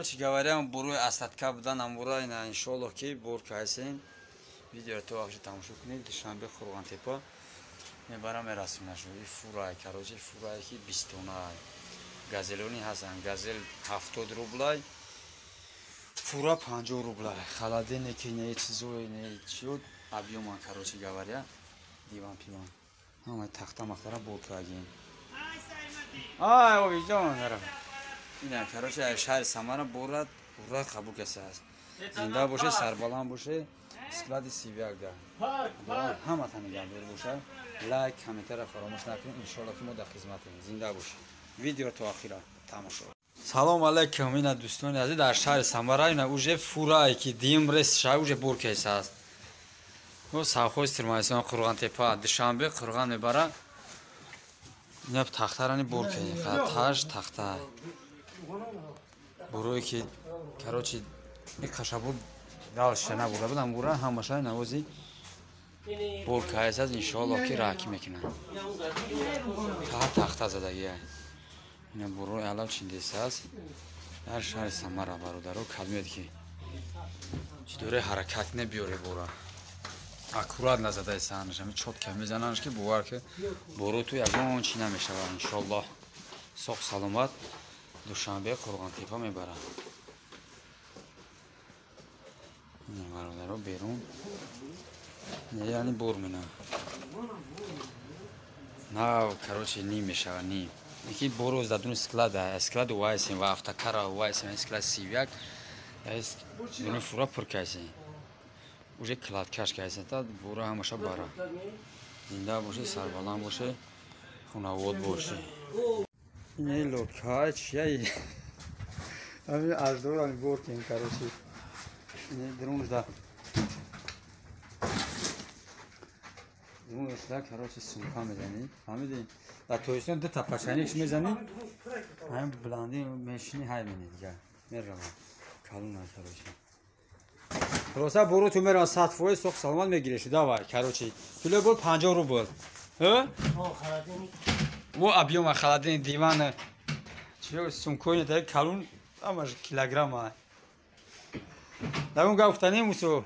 Короче говоря, буруи остатка будан амура ина иншоаллоҳ ки бор кайсем. Видеоро то вақти тамошо кунед. Душанбе, Қурғонтепа мебарам, мерасонашу. И фурай, короче, фурай ки бистонай. Газелони ҳастанд. Газел 70 рублай. Фура 50 рублай. Холодильники, не чизои, не чиё, объёма, короче говоря, диван пиван. Ҳама тахта махтара бор кардем. Ай, овиҷон, ина, короче, шаҳри Самара борад, ура қабул касааст. Зинда боше, сарбаланд боше, склади 31 да. Ҳаматан нигаҳдор боша. Лайк, комментария фаромӯш накунед. Иншоаллоҳ ки мо дар хизматем. Зинда бошед. Видео то охира тамошо. Салом алейкум, ина дӯстони азиз, дар шаҳри Самара ина уже фурае ки дим рес ша уже бор кесааст. Мо совхоз Тирмайсон, Қурғонтепа, Душанбе, Қурғон мебара. Ина тахтарани бор кардем. Таш тахта. Бурое ки, короче, и қашабур дальше набурда будам, бура ҳамаша навози бор кардааст, иншоаллоҳ ки раҳкӣ мекунад. Та тахта задагия. Ина бурои алав чиндесааст. Дар шаҳри Самара, бародаро, калмед ки чӣ дораи ҳаракат набиёре бора. Аккурат назадаисанаш, ҳами чётко мезананаш ки бовар ки боро ту ягон чӣ намешавад, иншоаллоҳ. Соғ саломат Душанбе, Қурғонтепа мебарад. Бародаро, берун яъне бор мена. На, короче, ним мешава, ним. Ки боро задуни склада, склад вайсем ва автокара вайсем, склад 31, дуни фура пур кайсем. Уже кладкаш кайсем, та бора ҳамаша бара. Зинда боше, сарбаланд боше, хунавод боше. Ин лодка чия? Ами аждорами бор кем, короче. Ин дронш да. Дронш да, короче, сумка мезанӣ. Фаҳмидӣ? Дар Тоҷикистон ду та пачаникш мезанӣ. Ҳамин баландӣ мешинӣ, ҳай менӣ дигар. Мерава. Калона, короче. Хулоса боро ту мерава 100% соқ саломат мегиреш. Давай, короче. Кило бор 50 рубл. Ҳа? Во объёма холодильник, диван. Чиё сумкои та калон ҳамаш килограмма. Дагон гап гуфтанем, Мусо.